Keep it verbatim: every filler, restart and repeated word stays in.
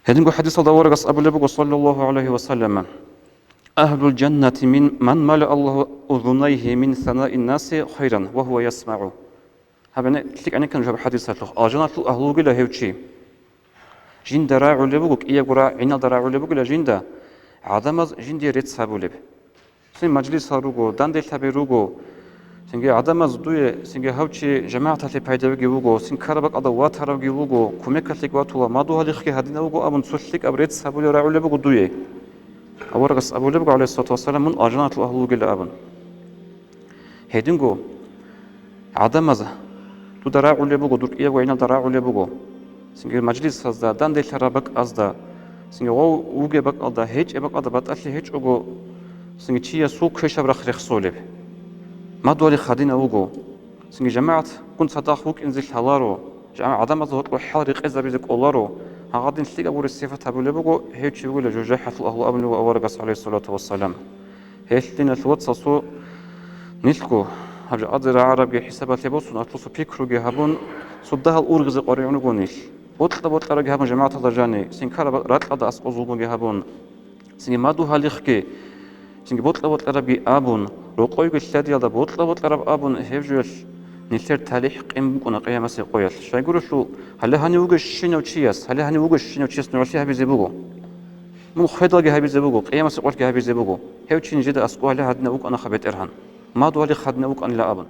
Гьединго хӀадисалда аварагас абулеб буго, саллаллагьу гӀалайгьи ва саллама: «Агьлул жаннати мин ман мала Аллагьу узунайгьи мин санаи наси хайран ва гьува ясмагӀу». Гьаб гьаниб лъикӀ гӀенеккан жо гьаб хӀадисалъухъ. Алжаналъул агьлу вугила гьев чи. Жинда рагӀулеб буго, кӀиябго рагӀ-, гӀиналда рагӀулеб бугила жинда, гӀадамаз жиндие рецц гьабулеб. Цин мажлисал руго, данделъаби руго. Цинги гӀадамаз дуе, цинги гьав чи жамагӀаталъе пайдавеги вуго, цин ккараб бакӀалда ватаравги вуго, кумекалъеги ватула, мадугьалихъги гьадинав вуго абун, цо лъикӀаб рецц гьабулеб рагӀулеб буго дуе. Аварагас абулеб буго, гӀалайгьиссалату вассалам, мун алжаналъул агьлу вугила абун. Гьединго гӀадамаз дуда рагӀулеб буго, дур кӀиябго гӀиналда рагӀулеб буго. Цинги мажлисазда, данделъараб бакӀазда, цинги гъов вугеб бакӀалда, гьечӀеб бакӀалда батӀалъи гьечӀого, цинги чиясул квешаб рахъ рехсолеб. Мадугьалихъ гьадинав вуго. Цинги жамагӀатгун цадахъ вукӀинзе лъаларо, жа-, гӀадамазда гьоркьоб хӀал рекъезабизе кӀоларо, гьагъадин лъикӀаб гуреб сипат гьабулеб буго, гьев чи вугила жужахӀалъул агьлу абулеб буго аварагас, гӀалайгьиссалату вассалам. Гьелъ, диналъул вацал, цо нилъго гьаб жакъазе рагӀарабги хӀисабалъе босун, гьалъул цо пикруги гьабун, цо дагьал ургъизе къваригӀун руго нилъ. Бокьа-бокьарабги гьабун жамагӀаталда жаниб, цин ккараб ракьалда аскӀоб зулмуги гьабун, цинги мадугьалихъги, цинги бокьа-бокьарабги абун, рокъойги лъадиялда бокьа-бокьараб абун, гьеб жоялъ нилъер талихӀ къин букӀуна къиямасеб къоялъ. Щайгурелъул, гьале гьанив вугев щинав чияс, гьале гьанив вугев щинав чияс нугӀлъи гьабизе буго. Мун хведалги гьабизе буго, къиямасеб къоялъги гьабизе буго. Гьев чи нижеда аскӀоб гьале гьадинав вукӀанаха, БетӀергьан, мадугьалихъ гьадинав вукӀанила абун.